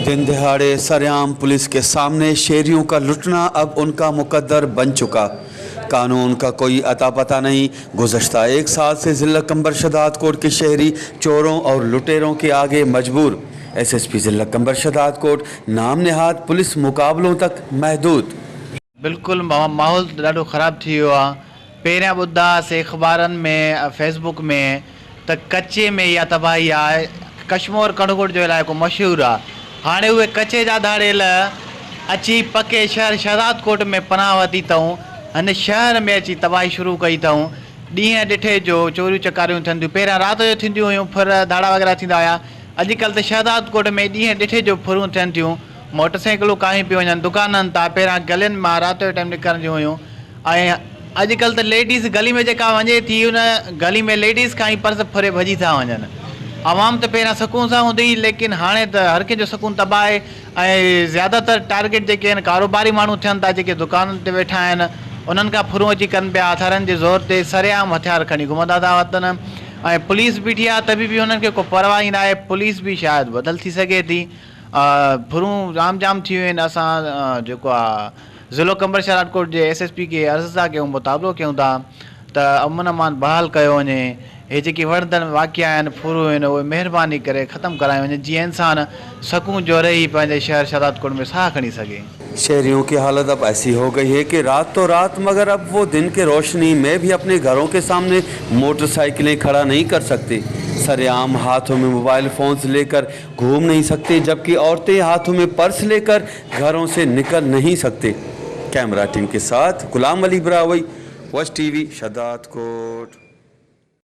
दिन दिहाड़े सरेआम पुलिस के सामने शहरियों का लुटना अब उनका मुकद्दर बन चुका। कानून का कोई अता पता नहीं। गुज़श्ता एक साल से ज़िला कंबर शहदादकोट के शहरी चोरों और लुटेरों के आगे मजबूर। एसएसपी ज़िला कंबर शहदादकोट नाम निहाद पुलिस मुकाबलों तक महदूद। बिल्कुल माहौल ॾाढो ख़राब थी वियो आहे। पहिरियां ॿुधा हुआसीं अख़बारनि में, फेसबुक में त कच्चे में इहा तबाही आहे। कश्मोर कणगोट जो इलाइक़ो मशहूरु आहे। हाणे उहे कच्चे जा धाड़ेल अची पके शहर शहदादकोट में पनाह वरिती अथऊं। हिन शहर में अची तबाही शुरू कई अथऊं। ॾींहं ॾिठे जो चोरियूं चकारियूं थियनि थियूं। पहिरियां राति जो थींदियूं हुयूं, फुर धाड़ा वग़ैरह थींदा हुया। अॼुकल्ह त शहदादकोट में ॾींहं ॾिठे जो फुरूं थियनि थियूं। मोटरसाइकिलूं काहियूं पियूं वञनि दुकाननि तां। पहिरियां गलियुनि मां राति जो टाइम निकिरंदियूं हुयूं ऐं अॼुकल्ह त लेडीज़ गली में जेका वञे थी उन गली में लेडीज़ खां ई पर्स फुरे भॼी था वञनि। आवाम त पहिरियां सुकून सां हूंदी हुई, लेकिन हाणे त हर कंहिंजो सुकून तबाह आहे ऐं ज़्यादा तर टारगेट जेके आहिनि कारोबारी माण्हू थियनि था, जेके दुकाननि ते वेठा आहिनि उन्हनि खां फुरूं अची कनि पिया। हथियारनि जे ज़ोर ते सरेआम हथियार खणी घुमंदा था वतनि ऐं पुलिस बीठी आहे तॾहिं बि हुननि खे को परवाह ई न आहे। पुलिस बि शायदि बदल थी सघे थी। ڦرون عام جام ٿي ويون آهن. اسان جيڪو آ ضلعو قمبر شهدادڪوٽ جي ايس ايس پي کي عرض ٿا ڪيون مطالبو ڪيون ٿا ته امن امان بحال ڪيو وڃي. هي جيڪي وڻندڙ واقعا آهن ڦرون آهن اهي مهرباني ڪري ختم ڪرايو وڃي جيئن انسان سڪون جو رهي پنهنجي شهر شهدادڪوٽ ۾ ساهه کڻي سگهي. شهريون ڪي حالت اب ايسي هو گئي هي ڪي رات تو رات مگر اب وو دن ڪي روشني مين ڀي اپني گهرون ڪي سامني موٽر سائيڪلين کڙا نهين ڪر سڪتي. سرعام هاٿون مين موبائل فونز لي ڪر گهوم نهين سڪتي جبڪه عورتين هاٿون مين پرس لي ڪر گهرون سي نڪل نهين سڪتي. ڪئميرا ٽيم ڪي ساٿ غلام علي براهوئي، وش ٽي وي، شهدادڪوٽ.